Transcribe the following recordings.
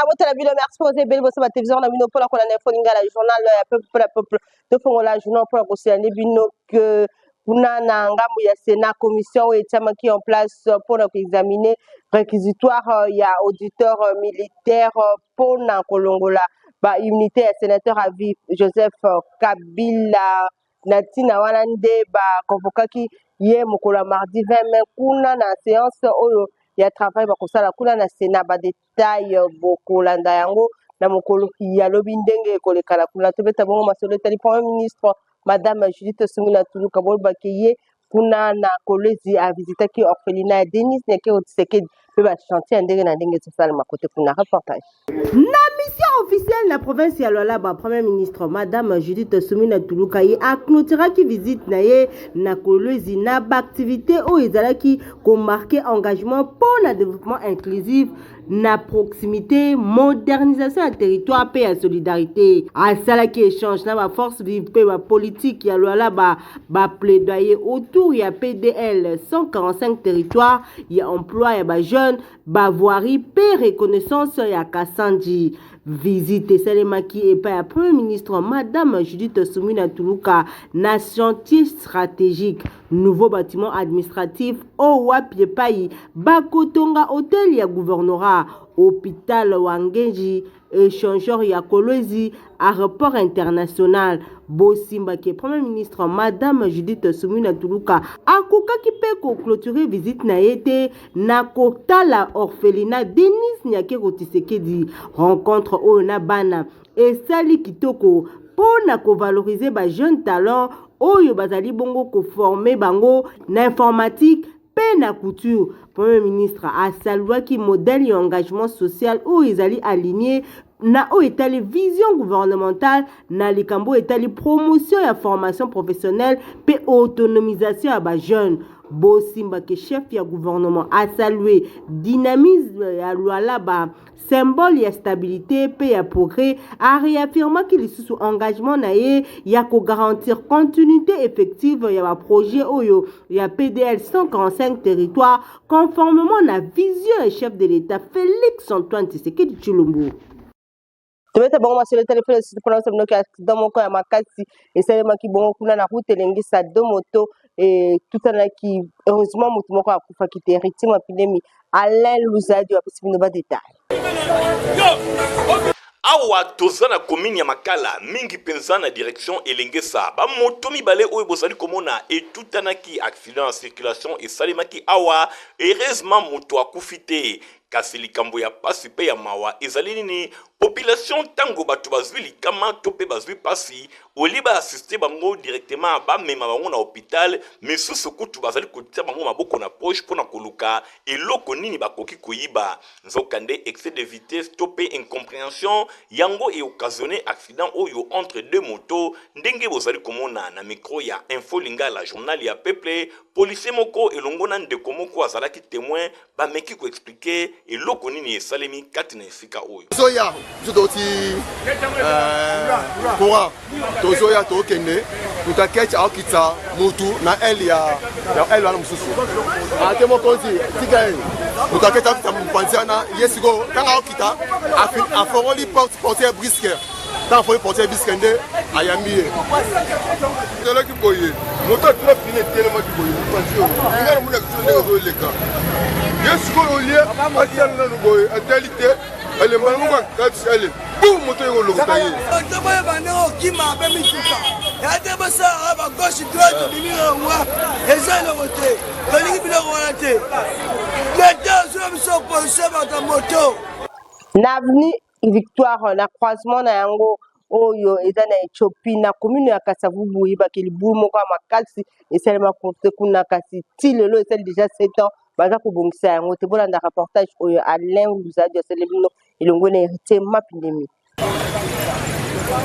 botala bino. Merci mpo oza ebele bosa batelevizeur na bino mpona kolanda Info Lingala, journal ya peuple mpona peuple. Tofongola journal mpona kosela nde bino ke kuna na ngambo ya Sénat, commission oyo etiamaki en place mpona koexamine réquisitoire ya auditeur militaire mpona kolongola baimmunité ya sénateur à vie Joseph Kabila. Na ntina wana nde baconvokaki ye mokolo ya mardi 20 mai kuna na séance oyo ya travail bakosala kuna na Sénat. Badetail bokolanda yango na mokolo ya lobi ndenge ekolekana kuna. Tobeta bongo masolo etali Premier ministre Madame Judith Suminwa Tuluka. Bolobaki ye kuna na Kolwezi, avisitaki orphelinat ya Denis Nyakeru Tshisekedi mpe bachantier ya ndenge na ndenge ezosalema kote kuna. Reportage. Na mission officielle na province ya Lualaba, Premier ministre Madame Judith Suminwa Tuluka ye aclôturaki visite na ye na Kolwezi na baactivité oyo ezalaki komarquer engagement mpo na développement inclusif na proximité, modernisation ya territoire mpe ya solidarité. Asalaki échange na baforce vive mpe bapolitique ya Lualaba, baplaidoyer autour ya PDL 145 territoire, ya emploi ya bajeune, bavoirie mpe reconnaissance ya Kasanji. Visite esalemaki epai ya Premier ministre Madame Judith Suminwa Tuluka na chantier stratégique, nouveau bâtiment administratif oyo wapi epai bakotonga hôtel ya gouvernorat, hôpital Wangeji, échangeur ya Kolwezi, aéroport international. Bosimbaki Premier ministre Madame Judith Suminwa Tuluka akokaki mpe koclôturer visite na ye te na kotala orphelinat Denis Nyakeru Tshisekedi. Rencontre oyo na bana esali kitoko mpo na kovaloriser bajeune talent oyo bazali bongo koformer bango na informatique mpe na couture. Premier ministre asaluaki modèle ya engagement social oyo ezali aligné na oyo etali vision gouvernementale na likambo oyo etali promotion ya formation professionnelle mpe autonomisation ya bajeune. Bosimbaki chef ya gouvernement asalue dynamisme ya Lualaba, symbole ya stabilité mpe ya progrès. Aréaffirmaki lisusu engagement na ye ya kogarantir continuité effective ya baprojet oyo ya PDL 145 territoire, conformément na vision ya chef de l'État Félix Antoine Tshisekedi Tshilombo. Tobeta bango masolo etali mpona binoki accident moko ya makasi esalemaki bongo kuna na route Elengesa. Deux moto etutanaki, heureusement motu moko akufaki te. Héritier Mapilemi, Alain Luzadi apesi bino badetail. Awa toza na commune ya Makala, mingi mpenza na direction Elengesa. Bamoto mibale oyo bozali komona etutanaki, accident ya circulation esalemaki awa. Heureusement moto akufi te, kasi likambo ya pasi mpe ya mawa ezali nini? Population, ntango bato bazwi likama to mpe bazwi pasi, olie baassiste bango directement, bamema bango na hôpital, misusu kutu bazali kotia bango maboko na poche mpona koluka eloko nini bakoki koyiba. Nzokande excès de vitesse to mpe incompréhension yango eoccasionne accident oyo entre deux motos, ndenge bozali komona na micro ya Info Lingala, journal ya peuple. Policier moko elongo na ndeko moko azalaki témoin bameki koexpliquer eloko nini esalemi kati na esika oyo. Tozoya, biso touti courant, tozoya, tokende, moto aketi aokitisa mutu na ele ya ele wana mosusu ate mokonzi tika ye. Moto aketi aokitisa mopanzi wana, ye sikoyo ntango aokita, afongoli porte, portière brusque. Ntango afongoli portière brusque nde ayambi ye. Ezalaki boye, moto atula pine etelemaki boye, mopanzi oyo nga namona biso ndenge ezoleka. Ye sikoyo olie atala nanu boye, atali te, alembana moko akati, ale bu moto ye kolokota ye. Toboyeba ndenge okima mpe mituka ya te, bosalaka ba gauche droite, bimika eza eloko te. Tolingi biloko wana te. Leta ozwa biso opposition, bato ya moto. Na avenue Victoire, na croisement na yango oyo eza na Éthiopie, na commune ya Kasavubu, oyebaki libulu moko ya makasi esalema kuna, kasi ti lelo esali déjà 7 ans baza kobongisa yango te. Bolanda reportage oyo Alain Luzadi asali bino elongo na Héritier Mapindemi.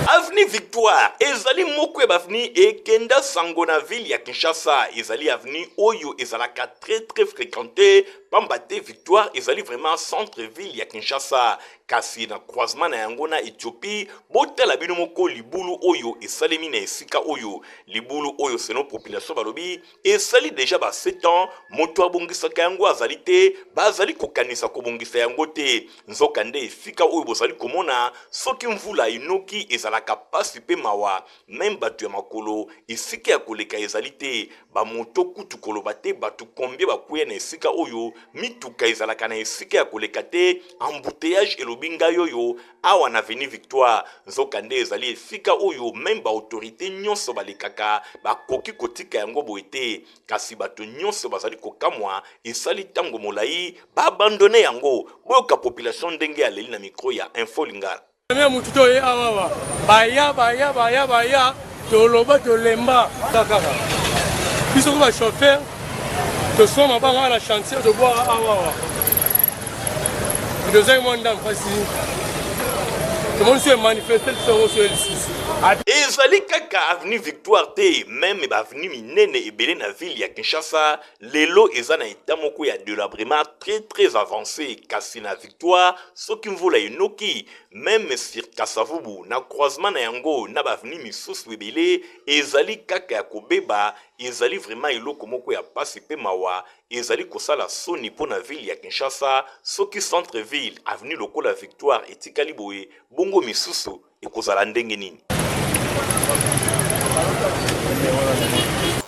Avenue Victoire ezali moko ya baavenue ekenda sango na ville ya Kinshasa. Ezali avenue oyo ezalaka très très fréquenté. Pamba te Victoire ezali vraiment centre ville ya Kinshasa, kasi na croisement na yango na Ethiopie, botala bino moko libulu oyo esalemi na esika oyo. Libulu oyo selon population balobi esali deja ba 7 ans, moto abongisaka yango azali te, bazali kokanisa kobongisa yango te. Nzokande esika oyo bozali komona, soki mvula enoki ezalaka pasi pe mawa, meme bato ya makolo esika ya koleka ezali te. Ba moto kutu koloba te bato combien bakweya na esika oyo mituka ezalaka na esika ya koleka te embouteillage elobi ngai oyo awa na avenue Victoire nzoka nde ezali esika oyo meme ba autorite nyonso balekaka bakoki kotika yango boye te kasi bato nyonso bazali kokamwa esali tango molayi ba abandonne yango boyoka population ndenge aleli na micro ya Info Lingala. Premier mutu to ye awa wa baya baya baya baya toloba tolemba kaka biso ko ba chauffeur tosoma mabanga na chantier tobwaka awa wa tozangi mwa ndambo kasi tomoni so emanifeste biso yango so lisusu. Ezali kaka avenue Victoire te, meme ba avenue minene ebele na ville ya Kinshasa lelo eza na etat moko ya delabrement très très avance, kasi na Victoire soki mvula enoki meme sur Kasavubu na croisement na yango na ba avenue misusu ebele ezali kaka ya kobeba, ezali vraiment eloko moko ya pasi pe mawa, ezali kosala soni pona ville ya Kinshasa, soki centre ville avenue lokola Victoire etikali boye bongo misusu ekozala ndenge nini?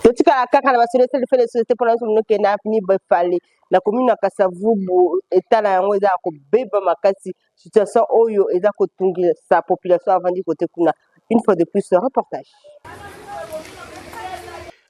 Totikala kaka na basolo esali fele société mpona biso monoke na avenue Befale na commune ya Kasavubu etala yango eza ya kobeba makasi situation oyo eza kotungisa population avandi kote kuna une fois de plus reportage.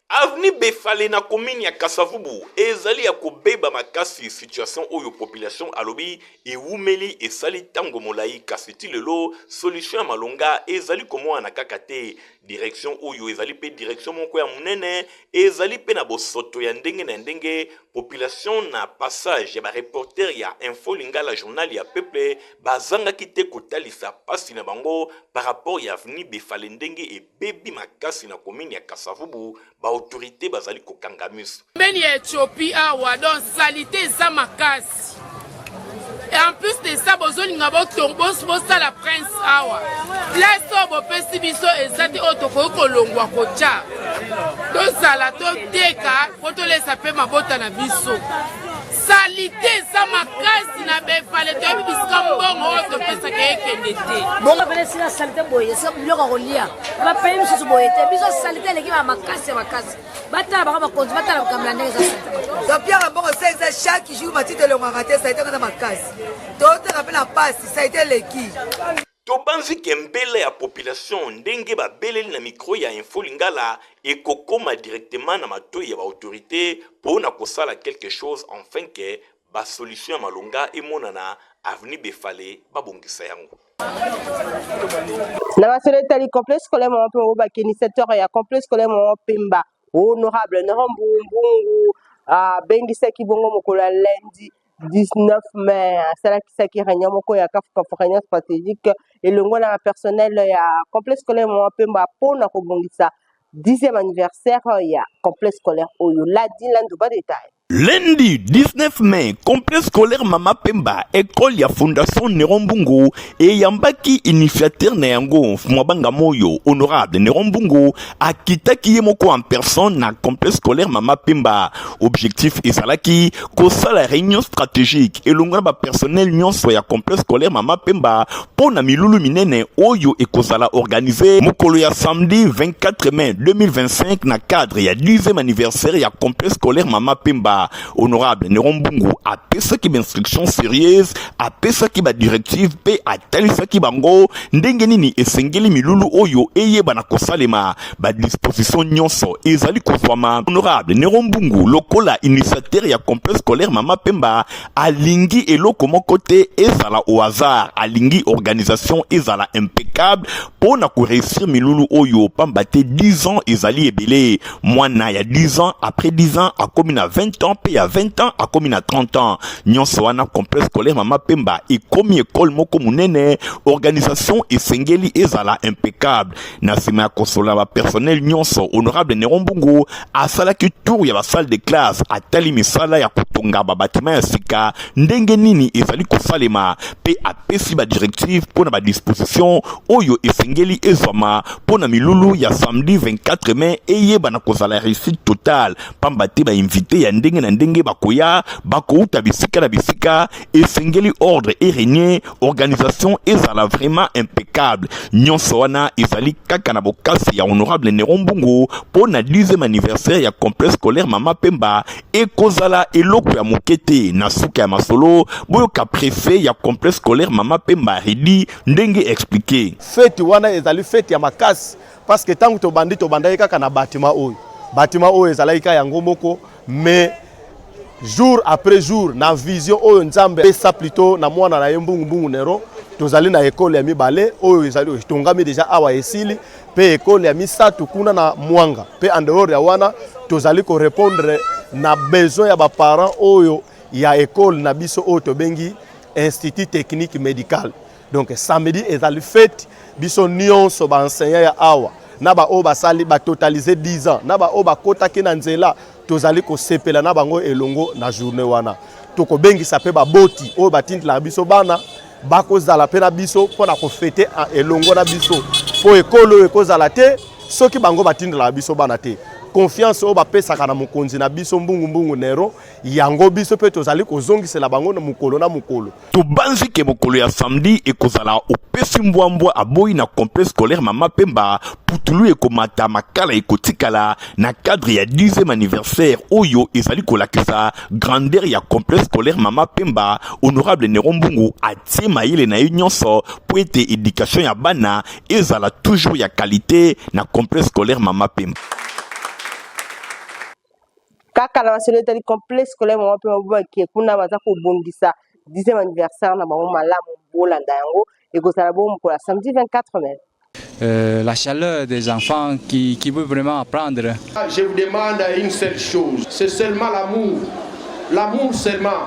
Avenue Befale na commune ya Kasavubu ezali ya kobeba makasi, situation oyo population alobi ewumeli esali tango molayi kasi ti lelo solution ya malonga ezali komonana kaka te. Direction oyo ezali pe direction moko ya monene, ezali pe na bosoto ya ndenge na ndenge, population na passage ya ba reporters ya Info Lingala journal ya peuple bazangaki te kotalisa pasi na bango par rapport ya avenue Befale ndenge Ebebi makasi na commune ya Kasavubu, ba autorites bazali kokanga miso. Pembeni ya Ethiopie awa donc salite eza makasi et en plus de ça bozolinga bosala prince awa place oyo bopesi biso eza te oyo tokoki kolongwa kotya tozala toteka mpo tolesa mpe mabota na biso salite eza makasi na befale toyebi bisika mbongo oyo topesaka ekende te. Bongo pene esika salite boye esika biloko ya kolia bapays mosusu boye te biso salite eleki ba makasi ya makasi batala bango bakonzi batala makambo na ndenge eza salite. Topiaka mbongo sa eza chaque jour matiti elongaka te salite eza makasi toteka mpe na pasi salite eleki. Tobanzi ke mbela ya population ndenge babeleli na micro ya Info Lingala ekokoma directement na matoyi ya ba autorites po na kosala quelque chose enfin que ba solutions ya malonga emonana, avenue Befale babongisa yango. Na masolo etali complexe scolaire Mama Pemba obaki initiateur ya complexe scolaire Mama Pemba honorable Nero Mbungu abengisaki bongo mokolo ya lundi 19 mai asalakisaki réunion moko ya kafukafu réunion stratégique elongo na personnel ya complexe scolaire Mama Pemba mpo na kobongisa 10e anniversaire ya complexe scolaire oyo Ladi Landu ba detail. Lundi 19 mai, complexe scolaire Mama Pemba, école ya Fondation Neron Mbungu eyambaki initiateur na yango Mwabanga Moyo, honorable Neron Mbungu akitaki ye moko en personne na complexe scolaire Mama Pemba. Objectif ezalaki kosala réunion stratégique elongo na ba personnel nyonso ya complexe scolaire Mama Pemba mpo na milulu minene oyo ekozala organise mokolo ya samedi 24 mai 2025 na cadre ya 10e anniversaire ya complexe scolaire Mama Pemba. Honorable Neron Mbungu apesaki ba instructions sérieuses, apesaki ba directives mpe atalisaki bango ndenge nini esengeli milulu oyo eyebana kosalema. Ba dispositions nyonso ezali kozwama. Honorable Neron Mbungu lokola initiateur ya complexe scolaire Mama Pemba alingi eloko moko te ezala au hasard, alingi organisation ezala impeccable mpo na ko réussir milulu oyo, pamba te 10 ans ezali ebele. Mwana ya 10 ans après 10 ans akomi na 20 ans. 18 ans mpe ya 20 ans akomi na 30 ans. Nyonso wana, complexe scolaire Mama Pemba ekomi ekole moko monene, organisation esengeli ezala impeccable. Na nsima ya kosolola bapersonnel nyonso, honorable Neron Mbungu asalaki tour ya basalle de classe, atali misala ya kotonga babatima ya sika ndenge nini ezali kosalema, mpe apesi badirective mpo na badisposition oyo esengeli ezwama mpo na milulu ya samedi 24 mai eyebana kozala réussite totale, pamba te bainvité ya ndenge na ndenge bakoya, bakouta bisika na bisika. Esengeli ordre erégner, organisation ezala vraiment impeccable. Nyonso wana ezali kaka na bokasi ya honorable Neron Mbungu mpo na 10e anniversaire ya complexe scolaire Mama Pemba ekozala eloko ya moke te. Na suka ya masolo, boyoka préfet ya complexe scolaire Mama Pemba, Redi, ndenge expliqué. Fête wana ezali fête ya makasi, parce que ntango tobandi, tobandaki kaka na bâtiment oyo. Bâtiment oyo ezalaki kaka yango moko, mais jour après jour, na vision oyo Nzambe apesa plutôt na mwana na ye Mbungumbungu Nero, tozali na ekole ya mibale oyo ezali etongami déjà awa, esili, mpe ekole ya misato kuna na Mwanga. Mpe en dehors ya wana, tozali korépondre na besoin ya baparent oyo ya ekole na biso oyo tobengi Institut Technique Médical. Donc samedi ezali fête. Biso nyonso baenseignant ya awa, na baoyo basali batotaliser 10 ans, na baoyo bakotaki na nzela, tozali kosepela na bango elongo na journée wana. Tokobengisa mpe baboti oyo batindelaka biso bana, bakozala mpe na biso mpo na kofêter elongo na biso, mpo ekolo oyo ekozala te soki bango batindelaka biso bana te. Confiance oyo bapesaka na mokonzi na biso Mbungumbungu Nero, yango biso mpe tozali kozongisela bango na mokolo na mokolo. Tobanzi ke mokolo ya samedi ekozala opesi mbwambwa aboyi na complexe scolaire Mama Pemba, putulu ekomata, makala ekotikala na cadre ya 10e anniversaire oyo ezali kolakisa grandeur ya complexe scolaire Mama Pemba. Honorable Nero Mbungu atie mayele na ye nyonso mpo ete éducation ya bana ezala toujours ya qualité na complexe scolaire Mama Pemba. Kaka na masolo etali complexe scolaire Mama Pemba, bobaki kuna baza kobongisa 10e anniversaire na bango malamu. Bolanda yango, ekozala bongo mokolo ya samedi 24 mai. La chaleur des enfants qui veulent vraiment apprendre. Je vous demande une seule chose, c'est seulement l'amour. L'amour seulement.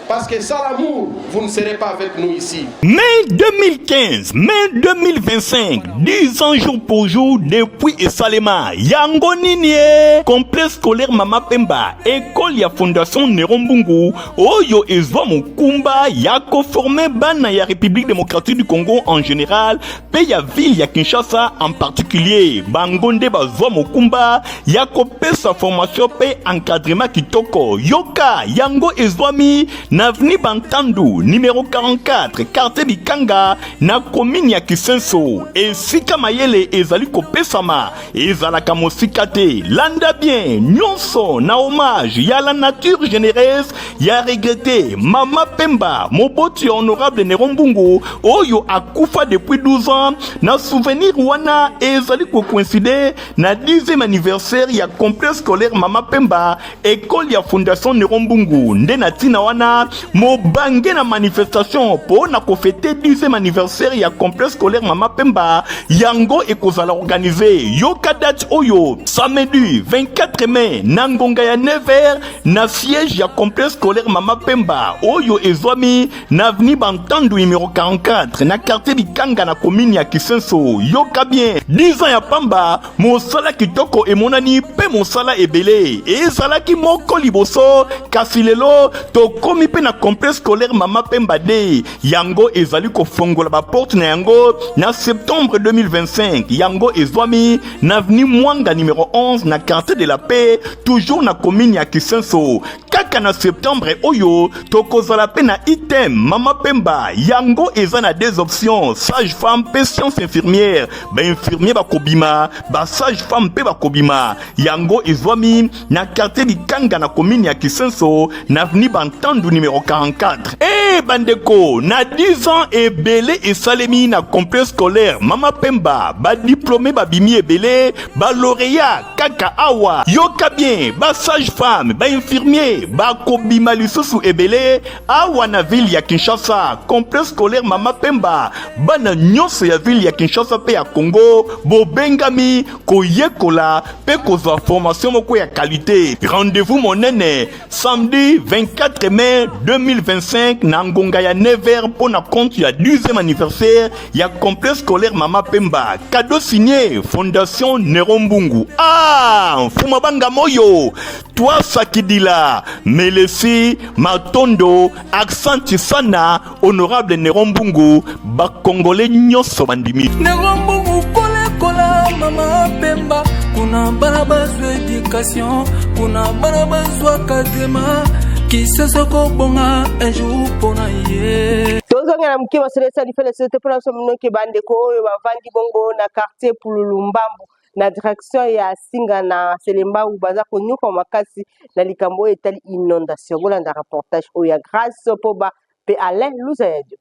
Parce que sans l'amour, vous ne serez pas avec nous ici. Mai 2015, mai 2025, 10 ans jour pour jour depuis esalema. Yango nini e? Complexe scolaire Mama Pemba, école ya Fondation Neron Mbungu, oyo ezwa mokumba ya koformer bana ya République démocratique du Congo en général, pe ya ville ya Kinshasa en particulier. Bango nde bazwa mokumba ya kopesa formation pe encadrement kitoko. Yoka, yango ezwami na avenue Bantandu, numéro 44, quartier Bikanga, na commune ya Kisenso. Esika mayele ezali kopesama ezalaka mosika te. Landa bien, nyonso na hommage ya la nature généreuse ya regretté Mama Pemba, moboti ya honorable Nero Mbungu oyo akufa depuis 12 ans. Na souvenir wana ezali kocoïncider na 10e anniversaire ya complexe scolaire Mama Pemba, école ya Fondation Nero Mbungu. Nde na ntina wana, mobange na manifestation mpo na kofêter 10e anniversaire ya complexe scolaire Mama Pemba, yango ekozala organisé. Yoka date oyo: samedi 24 mai na ngonga ya 9h na siège ya complexe scolaire Mama Pemba oyo ezwami na avenue Bantandu, numéro 44, na quartier Bikanga, na commune ya Kisenso. Yoka bien, 10 ans ya pamba, mosala kitoko emonani mpe mosala ebele ezalaki moko liboso, kasi lelo tokomi mpe na complexe scolaire Mama Pemba de yango ezali kofongola baporte na yango na septembre 2025. Yango ezwami na avenue Mwanga, numéro 11, na quartier de la Paix, toujours na commune ya Kisenso. Kaka na septembre oyo, tokozala mpe na ITM Mama Pemba. Yango eza na deux options: sage femme mpe science infirmière. Bainfirmier bakobima, basage femme mpe bakobima. Yango ezwami na quartier Bikanga, na commune ya Kisenso, na avenue Bantandu, numéro 44. Hey, bandeko na 10 ans ebele esalemi na complexe scolaire Mama Pemba, ba diplômé babimi ebele, ba lauréat kaka awa. Yoka bien, ba sage femme, ba infirmier bakobima lisusu ebele awa na ville ya Kinshasa. Complexe scolaire Mama Pemba, bana nyonso ya ville ya Kinshasa pe ya Congo bobengami koyekola pe kozwa formation moko ya qualité. Rendez-vous monene Samedi 24 mai 2025 na ngonga ya 9h mpo na compte ya 10e anniversaire ya complexe scolaire Mama Pemba. Cadeau signé Fondation Nero Mbungu. Ah, Mfuma Banga Moyo, toi Sakidila, Melesi, Matondo, Accent Sana, Honorable Nero Mbungu, ba Congolais nyonso bandimi. Nero Mbungu kola kola Mama Pemba, kuna bana bazwa education, kuna bana bazwa kadrema, kisoso kobonga un jour mpona ye. Tozongela moke masolo esali fele sote mpona biso minoki bandeko oyo bavandi bongo na quartier Pululu Mbambu na direction ya Singa na Selembao baza konyokwama makasi na likambo oyo etali inondation. Bolanda reportage oyo ya Grace Poba mpe Alain Luzayadio.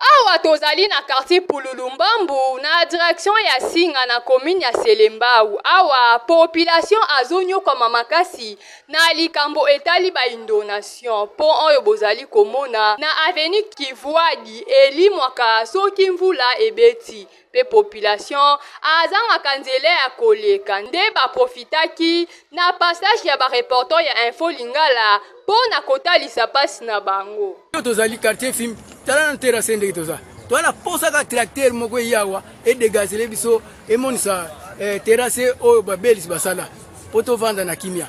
Awa tozali na quartier Pululu Mbambu na direction ya Singa na commune ya Selembao. Awa population azonyokwama makasi na likambo etali ba inondation. Pont oyo bozali komona na avenue Kivuadi elimwaka soki mvula ebeti pe population azangaka nzela ya koleka nde ba profitaki na passage ya ba reporter ya Info Lingala po na kotalisa pasi na bango. Tozali quartier fim tala na terrasse ndenge toza toza na posa ka tracteur moko eyawa edegazele biso emonisa eh, terrasse oyo babelisi basala mpo tovanda na kimia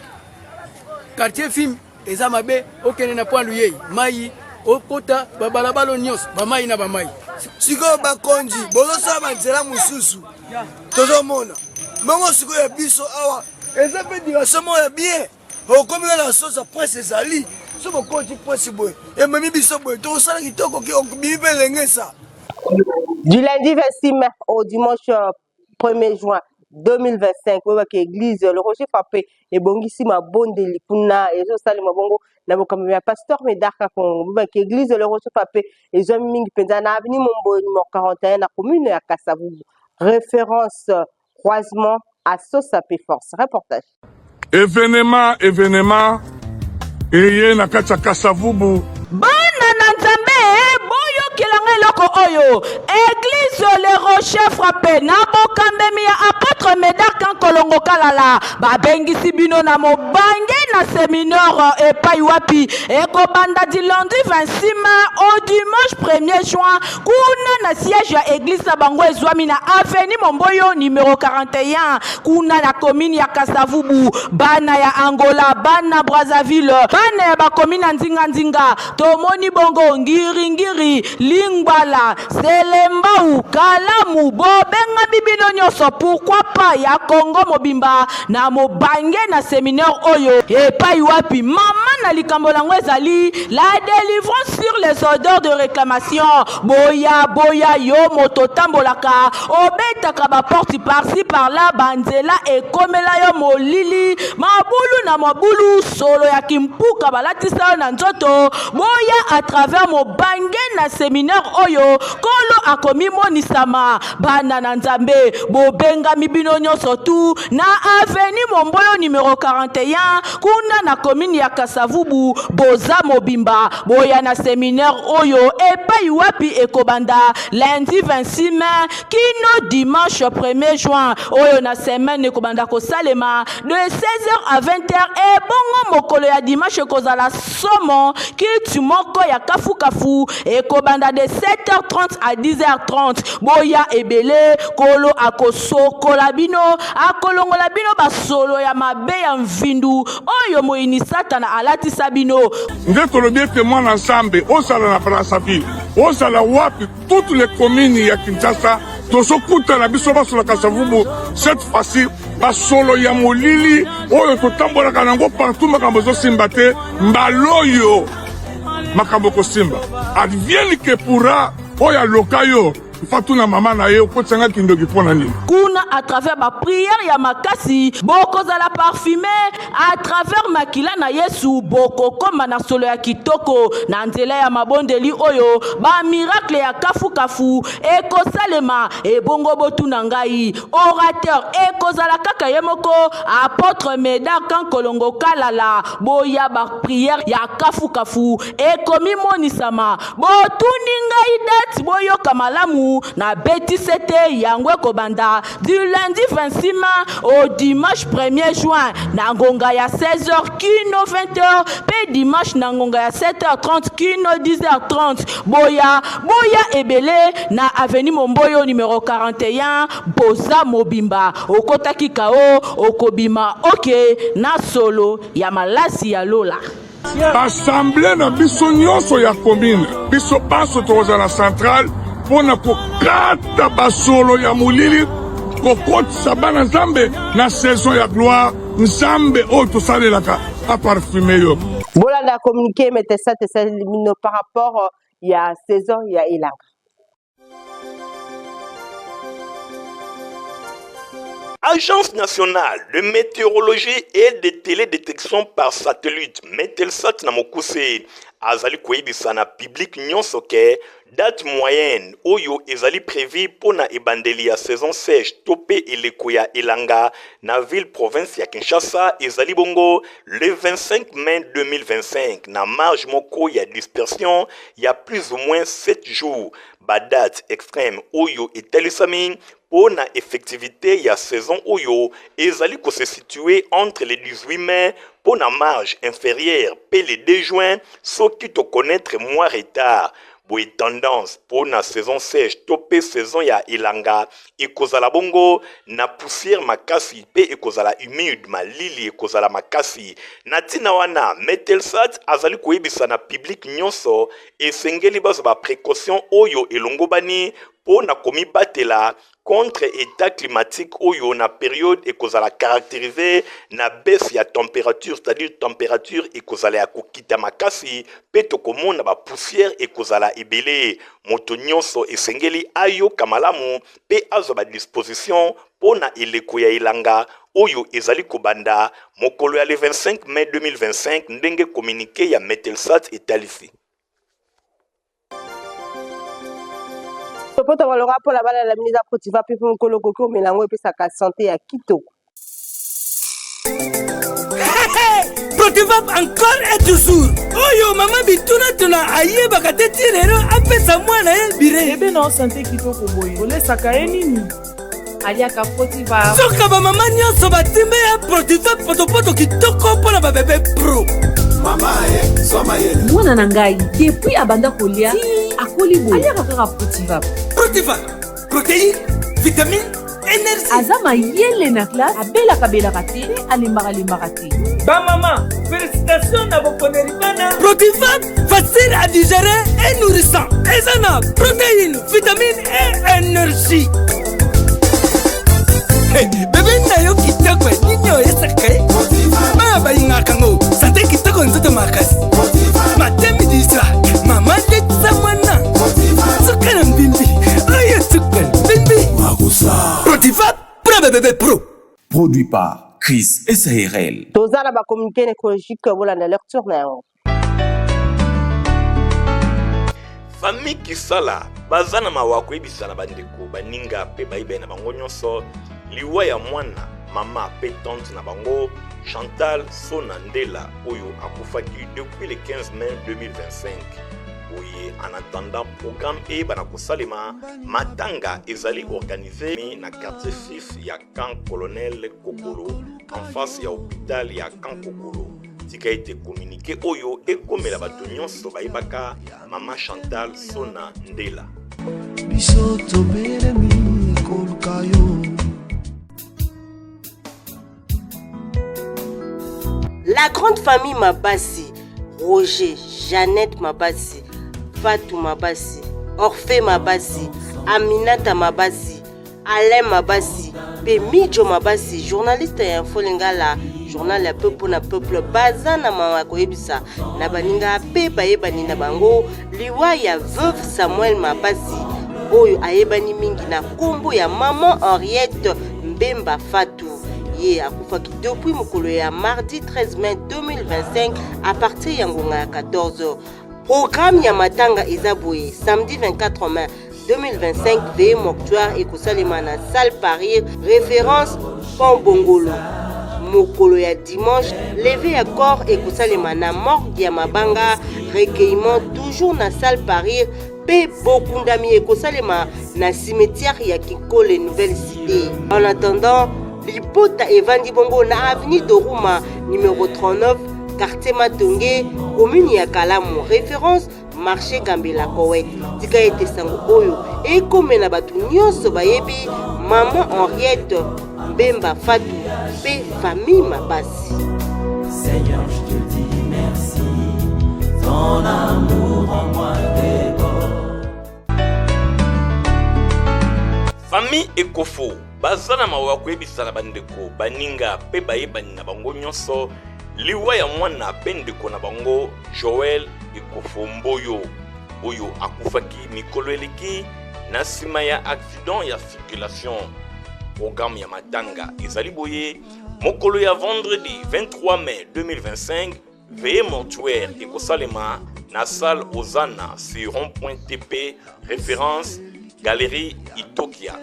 quartier fim eza mabe okende na point luyei mai okota babalabala nyonso bamai na bamai sikoyo bakonzi bozosala banzela mosusu tozomona bongo sikoyo ya biso awa eza mpe direction moko ya bien okomi kaka na sosa presse ezali so bokoti presse boye ememi biso boye tokosala kitoko obimi mpe elengesa Du lundi 26 mai au dimanche 1er juin 2025 oyebaka église le rocher frappé ebongisi mabondeli kuna ezosalema bongo na bokambi ya pasteur Medard Kakongo. Oyebaka église le rocher frappé ezwami mingi mpenza na avenue Momboyo numéro 41 na commune ya Kasavubu, référence croisement à Sosape Force. Reportage. Evenement, evenement eye na kati ya Kasavubu. Bana na Nzambe, boyokela nga eloko oyo. Eglise Le Rocher Frappe na bokambemi ya Apotre Medard Kankolongo Kalala babengisi bino na mobange na seminaire epai wapi ekobanda du lundi 26 mai au dimanche 1er juin kuna na siège ya eglise na bango ezwami na avenue Momboyo numero 41 kuna na commune ya Kasavubu. Bana ya Angola, bana Brazzaville, bana ya bakomi na nzinga-nzinga, tomoni bongo Ngiri-ngiri, Lingwala, Selembao, Kalamu, bobengami bino nyonso, pourquoi pas ya Congo mobimba na mobange na seminaire oyo epai wapi mama na likambo lango ezali la délivrance sur les odeurs de réclamation. Boya boya yo moto otambolaka obetaka ba porte par-ci par-là, banzela ekomela yo molili, mabulu na mabulu, solo ya kimpuka balatisa yo na nzoto. Boya à travers mobange na seminaire oyo Nkolo akomimonisama. Bana na Nzambe, bobengami bino nyonso tu na avenue Momboyo numero 41 kuna na commune ya Kasavubu. Boza mobimba, boya na seminaire oyo epai wapi ekobanda lundi 26 mai kino dimanche 1er juin oyo na semaine ekobanda kosalema de 16h à 20h. Ebongo mokolo ya dimanche ekozala somo, culte moko ya kafukafu ekobanda de 7h30 à 10h30. Boya ebele, Nkolo akosokola bino, akolongola bino basolo ya mabe ya mvindu oyo moyini Satana alatisa bino. Nde tolobi ete mwana Nzambe, ozala na Brazzaville, ozala wapi, toutes les communes ya Kinshasa, tozokutana biso baso na Kasavubu. Cette fois-ci basolo ya molili oyo totambolaka nango partout, makambo ezosimba te, mbala oyo makambo ekosimba. Advienne que pourra, oyo aloka yo. Fatuna mama na ye okotisa nga kindoki mpo na nini? Kuna à travers ba prière ya makasi bokozala parfume à travers makila na Yesu bokokoma na solo ya kitoko na nzela ya mabondeli oyo ba miracle ya kafu kafu ekosalema ebongo botuna ngai orateur ekozala kaka ye moko apotre Medard Kankolongo Kalala boya ba prière ya kafu kafu ekomimonisama Botuni ngai date boyoka malamu na beti sete yango ekobanda du lundi 26 mai au dimanche 1er juin na ngonga ya 16h kino 20h pe dimanche na ngonga ya 7h30 kino 10h30 boya boya ebele na avenue Momboyo numero 41 boza mobimba okotaki kao okobima oke na solo ya malasi ya lola. Assemblée na biso nyonso ya commune, biso banso tokozala centrale mpo na kokata basolo ya molili, kokotisa bana Nzambe na saison ya gloire. Nzambe oyo tosalelaka aparfume yo. Bolanda communiqué metesat esali bino par rapport ya saison ya elanga. Agence nationale de météorologie et de télédétection par satellite Metelsat na mokuse azali koyebisa na public nyonso ke date moyenne oyo ezali prévue mpo na ebandeli ya saison sèche to mpe eleko ya elanga na ville province ya Kinshasa ezali bongo le 25 mai 2025 na marge moko ya dispersion ya plus ou moins 7 jours. Ba dates extreme oyo etalisami mpo na effectivite ya saison oyo ezali ko se situer entre le 18 mai mpo na marge inferieure mpe le 2 juin soki to connaitre mwa retard. Boye tendance mpo na saison sèche to mpe saison ya elanga ekozala bongo na poussière makasi mpe ekozala humide, malili ekozala makasi. Na ntina wana, Metelsat azali koyebisa na public nyonso esengeli bazwa ba precautions oyo elongobani mpo na komibatela contre etat climatique oyo na periode ekozala caracterise na baisse ya temperature, c'est-à-dire temperature ekozala ya kokita makasi mpe tokomona ba poussière ekozala ebele. Moto nyonso esengeli ayoka malamu mpe azwa ba dispositions mpo na eleko ya elanga oyo ezali kobanda mokolo ya le 25 mai 2025, ndenge communique ya Metelsat etalisi. Topota maloka mpo na bana na bino eza protiva mpe mpo mokolo okoki omela yango epesaka sante ya kitoko. Protivap encore et toujours oyo mama bitunatuna ayebaka te ti lelo apesa mwana ye bire ebe na sante kitoko boye olesaka ye nini aliaka protiva soka bamama nyonso batimbe ya protivap potopoto kitoko mpo na babebe pro mama ye zwa mayele mwana na ngai depuis abanda kolia akoli boye aliaka kaka protivap protivap protéine vitamine energie aza mayele na classe abelaka belaka te mpe alembaka lembaka te bamama félicitation na boponeli bana protivap facile à digérer et nourrissant eza na protéine vitamine et énergie hey, bebe na yo kitoko nini oyesaka ye bana balingaka ngo sante kitoko nzoto makasi matemi distra mama letisa mwana suka na mbimbi oyo suka na mbimbi protiva pro bebebe pro Produit par Chris SARL. Toza na ba communiqué nécrologique bolanda lecture na yango. Famille Kisala baza na mawa koyebisa na bandeko baninga mpe bayibai na bango nyonso liwa ya mwana mama mpe tante na bango Chantal Sona Ndela oyo akufaki depuis le 15 mai 2025. Boye en attendant programme eyebana kosalema, matanga ezali organise na quartier 6 ya camp colonel Kokolo en face ya hôpital ya camp Kokolo. Tika ete communiqué oyo ekomela bato nyonso bayebaka mama Chantal Sona Ndela. Biso tobelemi koluka yo. La grande famille Mabasi, Roger, Jeannette Mabasi, Fatou Mabasi, Orphée Mabasi, Aminata Mabasi, Alain Mabasi mpe Midjo Mabasi, journaliste ya Info Lingala, journal ya peuple na peuple, baza na mawa ya koyebisa na baninga mpe bayebani na bango liwa ya veuve Samuel Mabasi. oyo ayebani mingi na nkombo ya Maman Henriette Mbemba Fatou. Ye akufaki depuis mokolo ya mardi 13 mai 2025 à partir ya ngonga ya 14h. Programme ya matanga eza boye samedi 24 mai 2025 veillée mortuaire ekosalema na salle Paris référence Pont Bongolo. Mokolo ya dimanche levée ya corps ekosalema na morgue ya mabanga recueillement toujours na salle Paris mpe bokundami ekosalema na cimetière ya Kinkole Nouvelle Cité. En attendant, libota evandi bongo na avenue Doruma numéro 39 quartier Matonge commune ya Kalamu référence marché Gambela Kowet. Tika ete sango oyo ekomela bato nyonso bayebi maman Henriette Mbemba Fatou mpe famille Mabasi. Seigneur, je te dis merci. Ton amour en moi déborde. Famille Ekofo baza na mawa ya koyebisa na bandeko, baninga mpe bayebani na bango nyonso liwa ya mwana mpe ndeko na bango Joel Ekofo Mboyo oyo akufaki mikolo eleki na nsima ya accident ya circulation. Programme ya matanga ezali boye mokolo ya vendredi 23 mai 2025 veillée mortuaire ekosalema na salle Ozana sur rond-point TP référence galerie Itokia.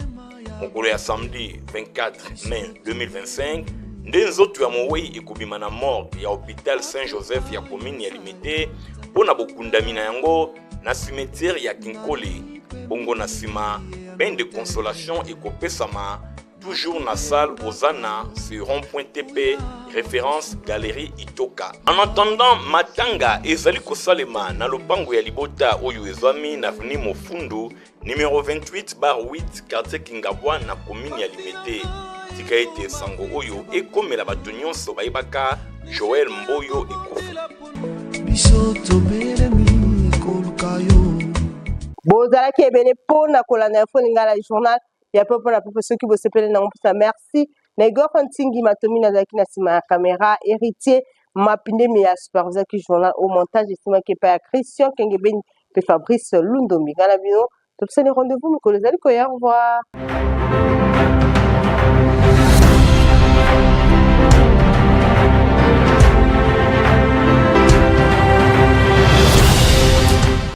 Mokolo ya samedi 24 mai 2025 nde nzoto ya mowei ekobima na morgue ya hôpital Saint-Joseph ya commune ya Limete mpo na bokundami na yango na cimetière ya Kinkole. Bongo na nsima bain de consolation ekopesama toujours na salle Ozana sur rond-point TP référence galerie Itoka. En attendant matanga ezali kosalema na lopango ya libota oyo ezwami na avenue Mofundu numéro 28 bar 8 quartier Kingabwa na commune ya Limete. Tika ete sango oyo ekomela bato nyonso bayebaka Joël Mboyo Ekofo. Biso tobelemi koluka yo. Bozalaki ebele mpo na kolanda Info Lingala journal ya pepo na pepo. Soki bosepeli nango mposa, merci na Igor Ntingi Matomi nazalaki na nsima ya caméra, Héritier Mapindemi ya supervisaki journal au montage, esimaki epai ya Christian Kengebeni mpe Fabrice Lundombi. Ngai na bino topesani rendez-vous mokolo ezali koya. Au revoir.